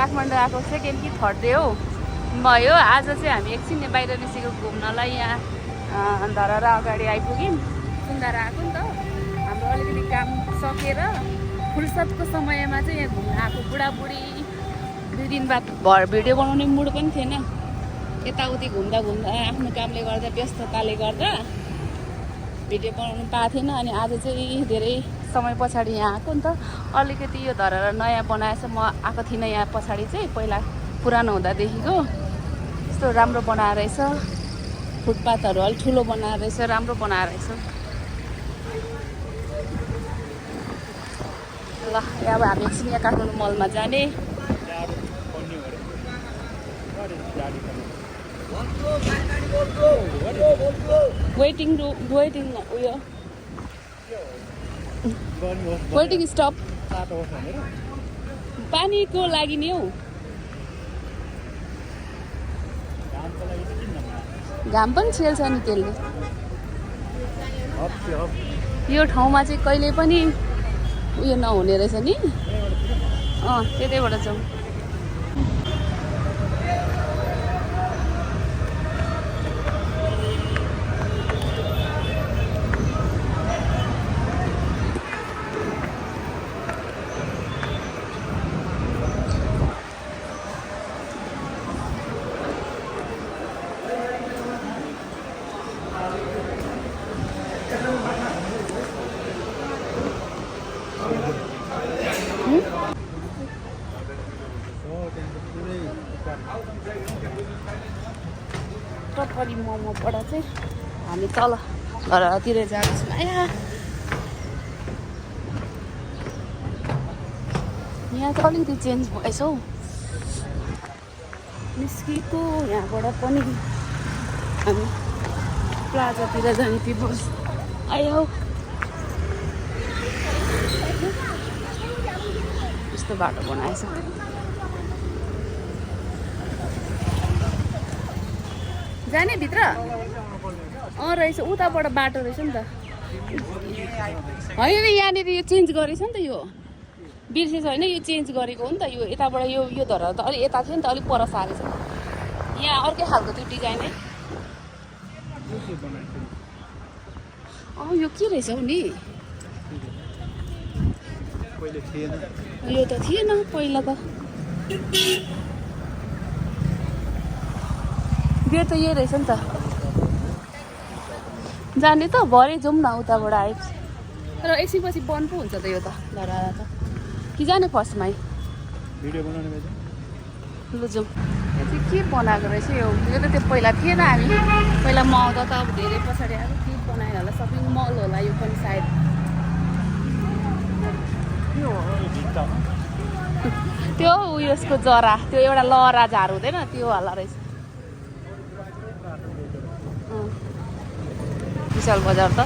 काठमाडौँ आएको सेकेन्ड कि third day हो भयो। आज चाहिँ हामी एकछिन बाहिर निस्केको घुम्नलाई। यहाँ धरारा अगाडि आइपुग्यौँ। सुन्दारा आएको नि त हाम्रो अलिकति काम सकेर फुर्सदको समयमा चाहिँ यहाँ घुम्न आएको। बुढाबुढी 2 दिन बाद भिडियो बनाउने मुड पनि थिएन। यताउति घुम्दा घुम्दा आफ्नो कामले गर्दा व्यस्तताले गर्दा भिडियो बनाउनु पाएको थिएन। अनि आज चाहिँ धेरै समय पछाडि यहाँ आएको नि त। अलिकति यो धरारा नयाँ बनाएछ। म आएको थिइनँ यहाँ पछाडि चाहिँ, पहिला पुरानो हुँदादेखिको। यस्तो राम्रो बनाएर रहेछ, फुटपाथहरू अलिक ठुलो बनाएर रहेछ, राम्रो बनाएर रहेछ। ल अब हामी एकछिन यहाँ काठमाडौँ मलमा जाने। वेटिङ स्टप पानीको लागि नि हौ। घाम पनि छेल्छ नि त्यसले। यो ठाउँमा चाहिँ कहिले पनि उयो नहुने रहेछ नि। त्यतैबाट जाउँ। टपरी मोमोबाट चाहिँ हामी तल घरतिर जान्छौँ। यहाँ त अलिकति चेन्ज भएछ हौ निस्केको। यहाँबाट पनि हामी प्लाजातिर जाने पिपल्स आयो। यस्तो बाटो बनाएछ। जाने भित्र रहेछ, उताबाट बाटो रहेछ नि त। होइन यहाँनिर यो चेन्ज गरेछ नि त। यो बिर्सेछ होइन, यो चेन्ज गरेको हो नि त। यो यताबाट यो धरा त अलिक यता थियो नि त, अलिक पर सारेछ। यहाँ अर्कै खालको त्यो डिजाइन है। यो के रहेछ हौ नि। यो त थिएन पहिला त। गेट त यही रहेछ नि त। जाने त भरे जाउँ न उताबाट आए। तर एकछिनपछि बन्द पो हुन्छ त यो त धरारा त। कि जाने फर्स्टमै भिडियो बनाउने भए लु जाउँ। यो चाहिँ के बनाएको रहेछ यो त त्यो पहिला थिएन। हामी पहिला म आउँदा त अब धेरै पछाडि आएको। के बनायो होला, सपिङ मल होला यो पनि सायद। त्यो उयसको जरा, त्यो एउटा लहरा झार हुँदैन त्यो होला रहेछ। विशाल बजार त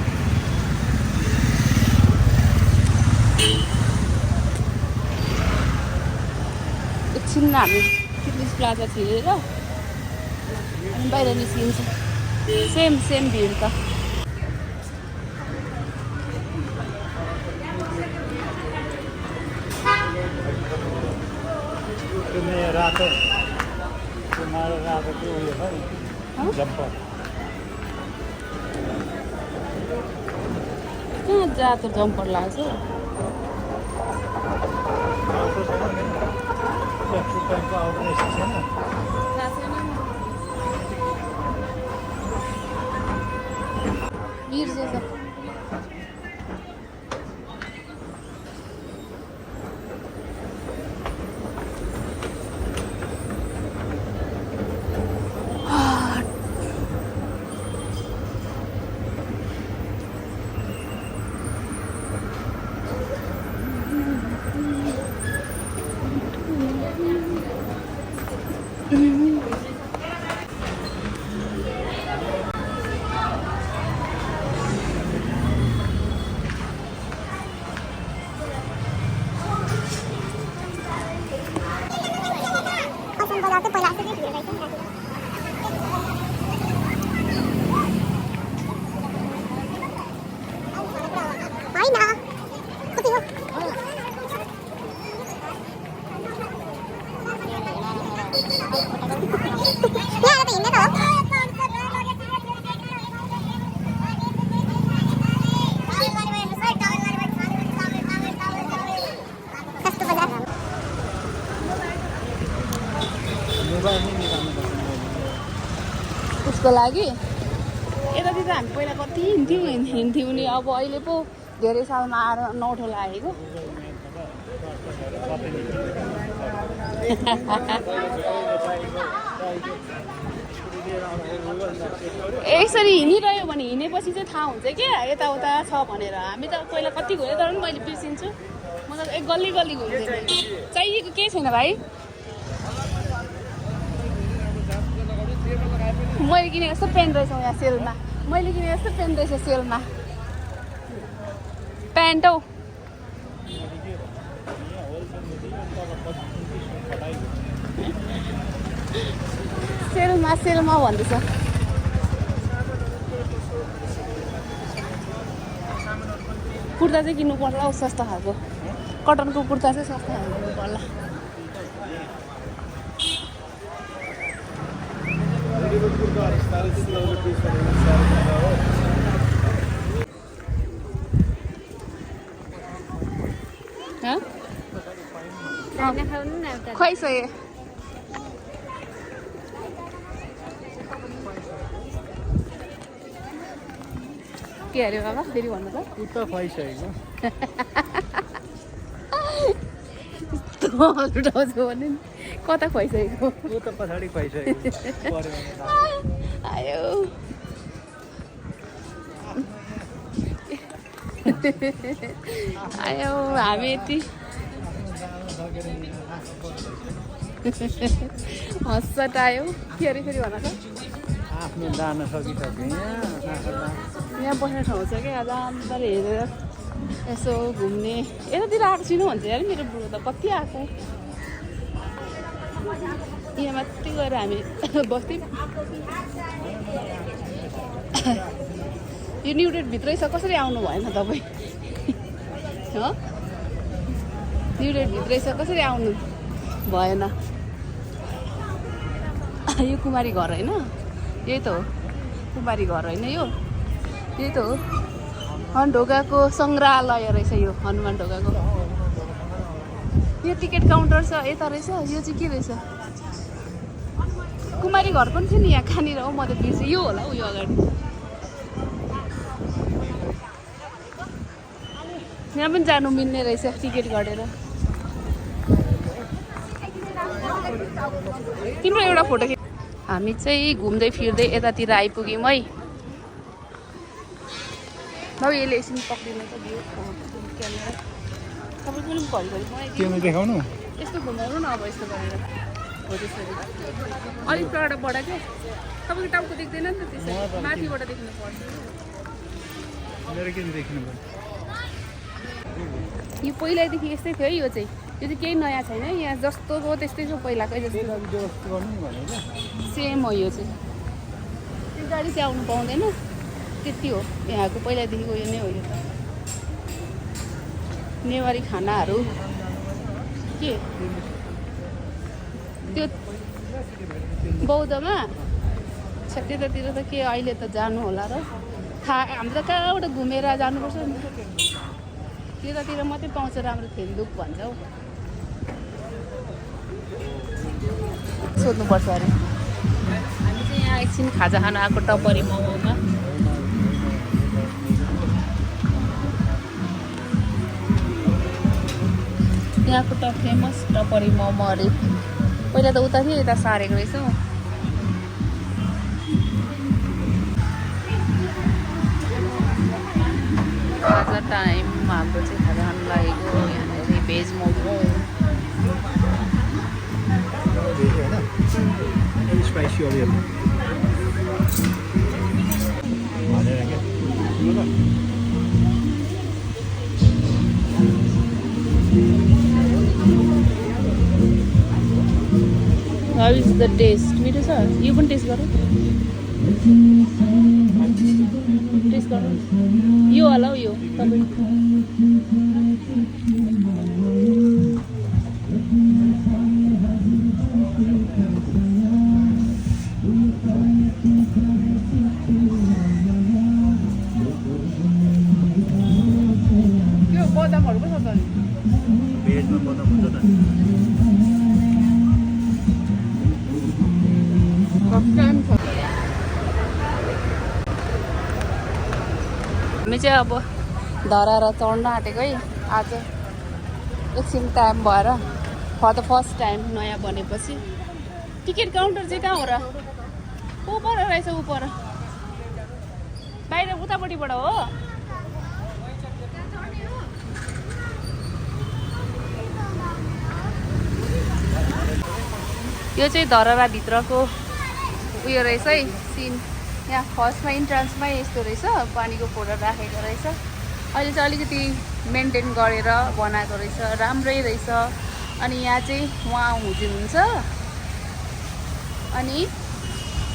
एकछिन हामी किडनिस प्लाजा छिरेर अनि बाहिर निस्किन्छ। सेम भिड त। रातो कहाँ जातो जम्पर लाग्छ। बिर्सेछ। लागि यतातिर हामी पहिला कति हिँड्थ्यौँ नि अब अहिले पो धेरै सालमा आएर नौठो लागेको यसरी हिँडिरह्यो भने हिँडेपछि चाहिँ थाहा हुन्छ क्या यताउता छ भनेर हामी त पहिला कति घुमेँ तर पनि मैले बिर्सिन्छु म त एक गल्ली गल्ली घुम्थेँ चाहिएको केही छैन भाइ मैले किनेको यस्तो पेन्ट रहेछ यहाँ सेलमा मैले किनेको यस्तो पेन्ट रहेछ सेलमा प्यान्ट हौ सेलमा भन्दैछ कुर्ता चाहिँ किन्नु पर्ला हौ सस्तो खालको कटनको कुर्ता चाहिँ सस्तो खालको किन्नु पर्ला खुवाइसके के अरे बाबा फेरि भन्नु त कुर्ता खुवाइसकेको उठाउँछु भने कता खुवाइसकेको कुर्ता पछाडि खुवाइसकेको आयो आयो हामी यति हँसट आयो के अरे फेरि भन त आफ्नो दान सकिसक्यो यहाँ बस्ने ठाउँ छ क्या जाँदा हेरेर यसो घुम्ने यतातिर आएको छुइनँ भन्छ यार मेरो बुढो त कति आएको यहाँ मात्रै गएर हामी बस्थ्यौँ यो न्यु डेटभित्रै छ कसरी आउनु भएन तपाईँ न्यु डेटभित्रै छ कसरी आउनु भएन यो कुमारी घर होइन यही त हो कुमारी घर होइन यो यही त हो हनुमान ढोकाको सङ्ग्रहालय रहेछ यो हनुमान ढोकाको यो टिकट काउन्टर छ यता रहेछ यो चाहिँ के रहेछ कुमारी घर पनि थियो नि यहाँ कहाँनिर हो म त बिर्सेँ यो होला हौ यो अगाडि यहाँ पनि जानु मिल्ने रहेछ टिकट गरेर तिम्रो एउटा फोटो खिच हामी चाहिँ घुम्दै फिर्दै यतातिर आइपुग्यौँ है बाबु यसले एकछिन पक्रिनु त दियो क्यामेरा तपाईँको पनि घरिघरि देखाउनु यस्तो घुमाउनु न अब यस्तो गरेर हो त्यसरी अलिक टाढाबाट क्या तपाईँको टाउको देख्दैन नि त त्यसरी माथिबाट देख्नु पर्छ मेरो किन देखिनु यो पहिल्यैदेखि यस्तै थियो है यो चाहिँ केही नयाँ छैन यहाँ जस्तो हो त्यस्तै छ पहिलाकै जस्तो सेम हो यो चाहिँ त्यो गाडी चाहिँ आउनु पाउँदैन त्यति हो यहाँको पहिलादेखिको यो नै हो यो त नेवारी खानाहरू के त्यो बौद्धमा त्यतातिर त के अहिले त जानु होला र थाहा हाम्रो त कहाँबाट घुमेर जानुपर्छ नि त्यतातिर मात्रै पाउँछ राम्रो थेन्दुक भन्छ हौ सोध्नुपर्छ अरे हामी चाहिँ यहाँ एकछिन खाजा खान आएको टपरी मोमोमा यहाँको त फेमस टपरी मोमो अरे पहिला त उता थियो यता सारेको रहेछ खाजा टाइम हाम्रो चाहिँ खाजा खानु लागेको यहाँनिर भेज मोमो स्पाइसी अलिअलि How is the taste? मिठो छ यो पनि टेस्ट गरौँ टेस्ट गरौँ यो होला हौ यो तपाईँ यो बदामहरू पो छ त भेजमा बदाम हुन्छ त हामी चाहिँ अब धराएर चढ्न आँटेको है आज एकछिन टाइम भएर फर द फर्स्ट टाइम नयाँ बनेपछि। टिकट काउन्टर चाहिँ कहाँ हो र? ऊ पर रहेछ, ऊ पर बाहिर उतापट्टिबाट हो। यो चाहिँ धरहराभित्रको उयो रहेछ है सिन। यहाँ फर्स्टमा इन्ट्रान्समै यस्तो रहेछ, पानीको फोटो राखेको रहेछ। अहिले चाहिँ अलिकति मेन्टेन गरेर बनाएको रहेछ, राम्रै रहेछ। अनि यहाँ चाहिँ उहाँ हुनुहुन्छ अनि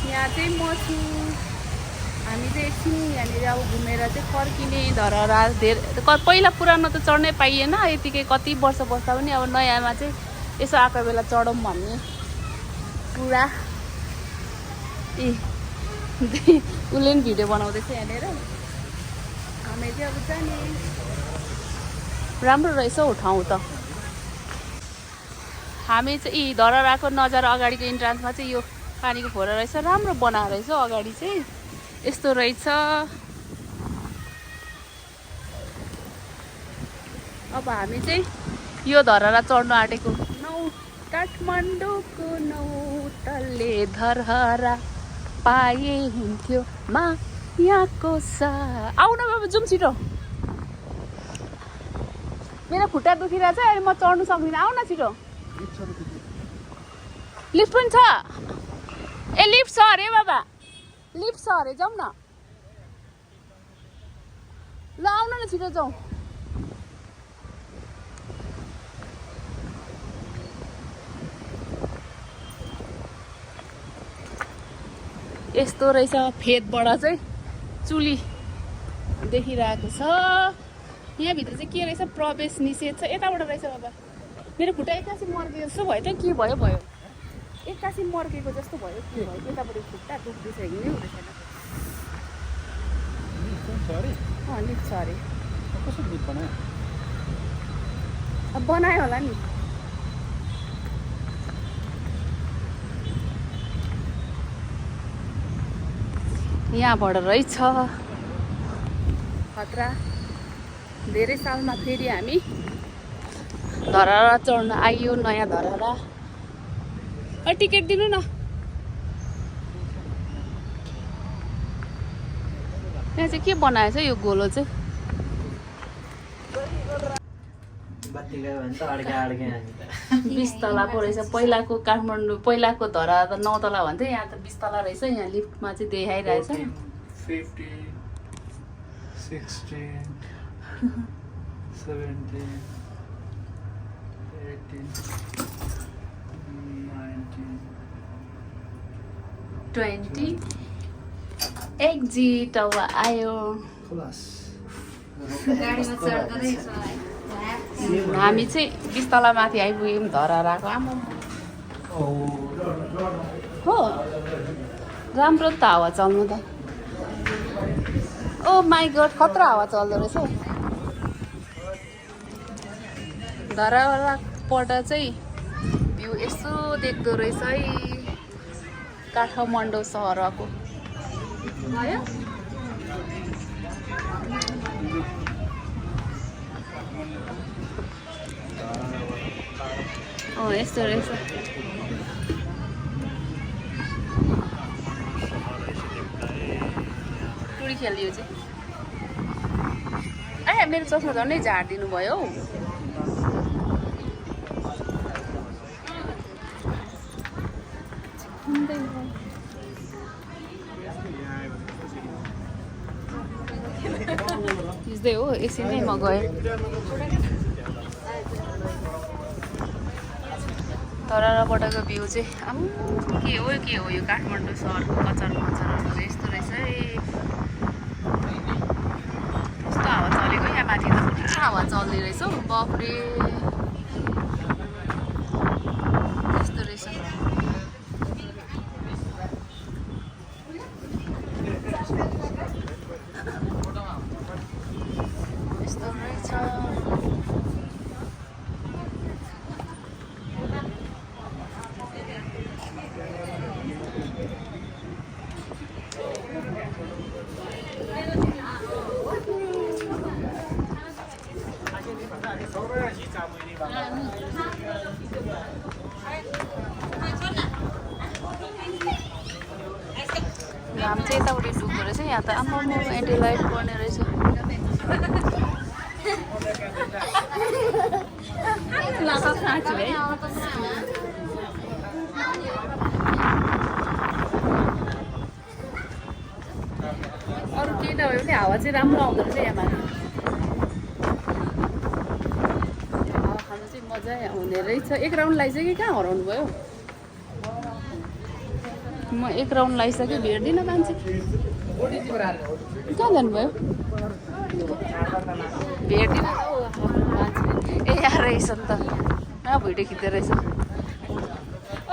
यहाँ चाहिँ म छु। हामी चाहिँ एकछिन यहाँनिर अब घुमेर चाहिँ फर्किने धरहरा। धेरै पहिला पुरानो त चढ्नै पाइएन, यतिकै कति वर्ष बस्दा पनि अब नयाँमा चाहिँ यसो आएको बेला चढौँ भन्ने पुरा उसले पनि भिडियो बनाउँदैछ यहाँनिर। हामी चाहिँ अब जाने। राम्रो रहेछ हौ ठाउँ त। हामी चाहिँ धरहराको नजारा अगाडिको इन्ट्रान्समा चाहिँ यो पानीको फोरा रहेछ, राम्रो बनाएको रहेछ। अगाडि चाहिँ यस्तो रहेछ। अब हामी चाहिँ यो धरहरा चढ्न आँटेको। काठमाडौँको 9 तले धरहरा पाए हुन्थ्यो मायाको सा। आउन बाबा जाउँ छिटो, मेरो खुट्टा दुखिरहेछ अनि म चढ्नु सक्दिनँ। आउन छिटो, लिफ्ट पनि छ। ए लिफ्ट छ अरे बाबा, लिफ्ट छ अरे, जाउँ न। ल आउन न छिटो जाउँ। यस्तो रहेछ, फेदबाट चाहिँ चुली देखिरहेको छ। यहाँभित्र चाहिँ के रहेछ, प्रवेश निषेध छ। यताबाट रहेछ बाबा। मेरो खुट्टा एक्कासी मर्केको जस्तो भयो त, के भयो भयो, एक्कासी मर्केको जस्तो भयो, के भयो। यतापट्टि खुट्टा दुख्दैछ, हिँड्नै हुँदैछ। लिफ्ट छ अरे। कसरी लिफ्ट बनायो? अब बनायो होला नि। यहाँबाट रहेछ खतरा। धेरै सालमा फेरि हामी धरहरा चढ्न आइयो, नयाँ धरहरा। टिकट दिनु न। यहाँ चाहिँ के बनाएछ यो गोलो चाहिँ? 20 तलाको रहेछ। पहिलाको काठमाडौँ, पहिलाको धरहरा त 9 तला भन्थ्यो, यहाँ त 20 तला रहेछ। यहाँ लिफ्टमा चाहिँ देखाइरहेछ 50, 60, 70, 80, 90, 20। एक्जिट अब आयो। हामी चाहिँ 20 तला माथि आइपुग्यौँ धरहराको। आमा हो राम्रो त हावा चल्नु त। ओ माई गड, खतरा हावा चल्दो रहेछ। धरहराबाट चाहिँ भ्यू यसो देख्दो रहेछ है, काठमाडौँ सहरको। भयो यस्तो रहेछ। टुडी खेलियो चाहिँ। ए मेरो चस्मा झन्डै झारिदिनु भयो हौ। त्यस्तै हो, एकछिनै म गएँ। धरहराबाटको भ्यू चाहिँ के हो यो काठमाडौँ सहरको कचर मचरहरू चाहिँ यस्तो रहेछ है। कस्तो हावा चलेको यहाँ माथि त, पुरा हावा चल्ने रहेछ हौ। बाफ्रे यस्तो रहेछ। यस्तो रहेछ। त आम्मा एन्टिलाइट पर्ने रहेछ अरू केही नभए पनि हावा चाहिँ राम्रो आउँदो रहेछ यहाँ माथि हावा खानु चाहिँ मजा हुने रहेछ एक राउन्ड लगाइसक्यो कहाँ हराउनु भयो म एक राउन्ड लगाइसकेँ भेट्दिनँ मान्छे कहाँ जानुभयो भेट्दिनँ त मान्छे ए यहाँ रहेछ नि त कहाँ भिडियो खिच्दो रहेछ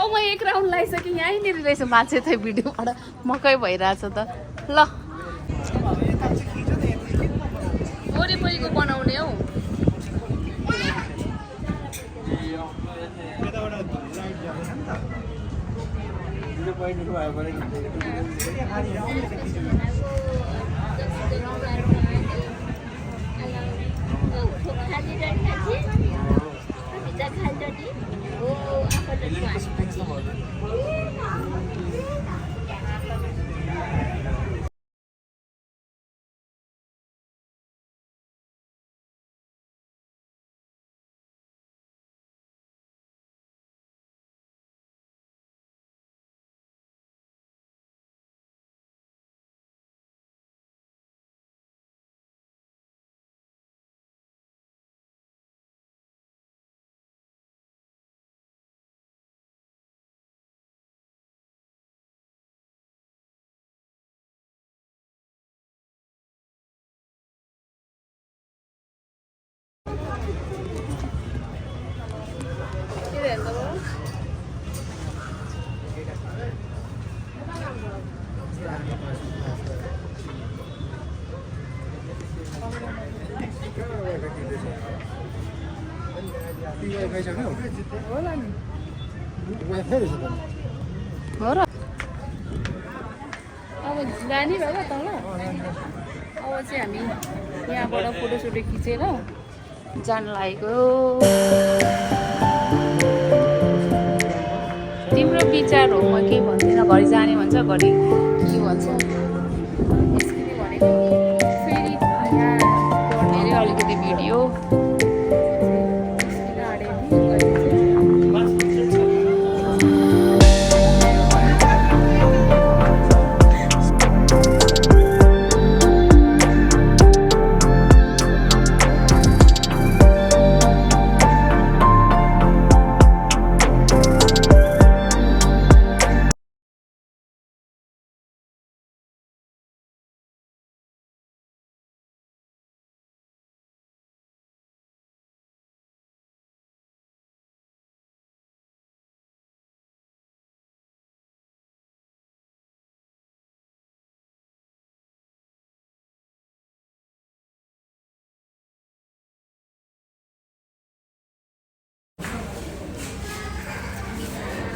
म एक राउन्ड लगाइसकेँ यहीँनिर रहेछ मान्छे त भिडियोबाट मकै भइरहेछ त ल वरिपरिको बनाउने हौ हो र अब जाने भयो तल अब चाहिँ हामी यहाँबाट फोटोसोटो खिचेर जान लागेको तिम्रो विचार हो म के भन्दिनँ घरि जाने भन्छ घरि के भन्छ यसरी भनेको फेरि यहाँ गर्ने अरे अलिकति भिडियो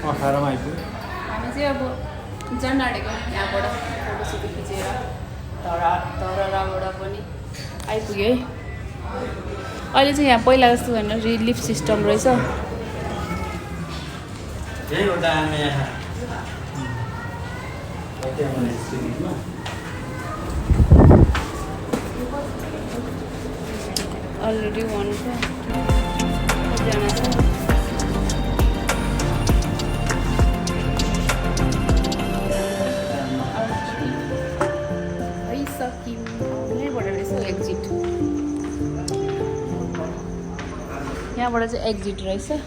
हामी चाहिँ अब जान आँटेको यहाँबाट फोटोसोटो खिचेर धरहराबाट पनि आइपुग्यो है अहिले चाहिँ यहाँ पहिला जस्तो होइन रिलिफ सिस्टम रहेछ अलरेडी वान छ कतिजना छ यहाँबाट चाहिँ एक्जिट रहेछ यो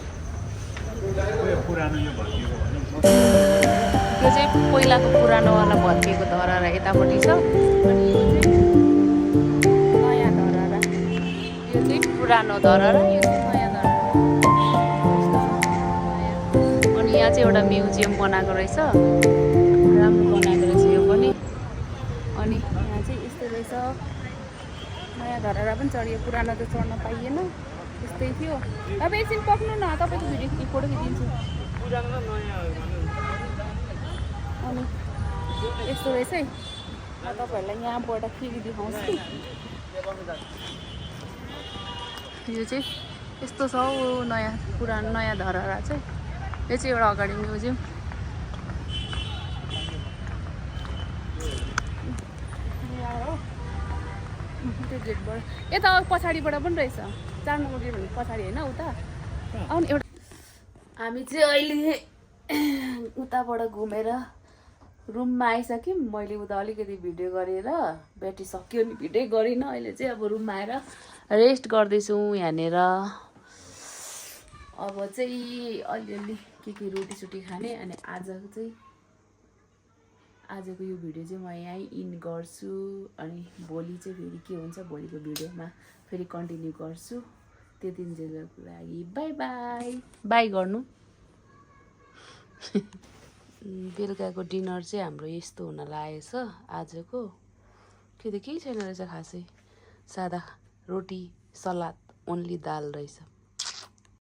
चाहिँ पहिलाको पुरानोवाला भत्किएको धरहरा यतापट्टि छ अनि यो चाहिँ नयाँ धरहरा यो चाहिँ पुरानो धरहरा यो चाहिँ नयाँ धरहरा अनि यहाँ चाहिँ एउटा म्युजियम बनाएको रहेछ राम्रो बनाएको रहेछ यो पनि अनि यहाँ चाहिँ यस्तो रहेछ नयाँ धरहरा पनि चढ्यो पुरानो त चढ्न पाइएन यस्तै थियो अब एकछिन पक्नु न तपाईँको भिडियो फोटो खिचिदिन्छु अनि यस्तो रहेछ है म तपाईँहरूलाई यहाँबाट फेरि देखाउँछु यो चाहिँ यस्तो छ नयाँ पुरानो नयाँ धरहरा चाहिँ यो चाहिँ एउटा अगाडि म्युजियम त्यो गेटबाट यता पछाडिबाट पनि रहेछ 4 नम्बर गेट भन्ने पछाडि होइन उता आउनु एउटा हामी चाहिँ अहिले उताबाट घुमेर रुममा आइसक्यौँ मैले उता अलिकति भिडियो गरेर ब्याट्री सक्यो नि भिडियो गरिनँ अहिले चाहिँ अब रुममा आएर रेस्ट गर्दैछौँ यहाँनिर अब चाहिँ अलिअलि के रोटी खाने अनि आजको यो भिडियो चाहिँ म यहीँ इन गर्छु अनि भोलि चाहिँ फेरि के हुन्छ भोलिको भिडियोमा फेरि कन्टिन्यू गर्छु त्यति दिनको लागि बाई बाई बाई गर्नु बेलुकाको डिनर चाहिँ हाम्रो यस्तो हुन लागेछ आजको के त केही छैन रहेछ खासै सादा रोटी सलाद ओन्ली दाल रहेछ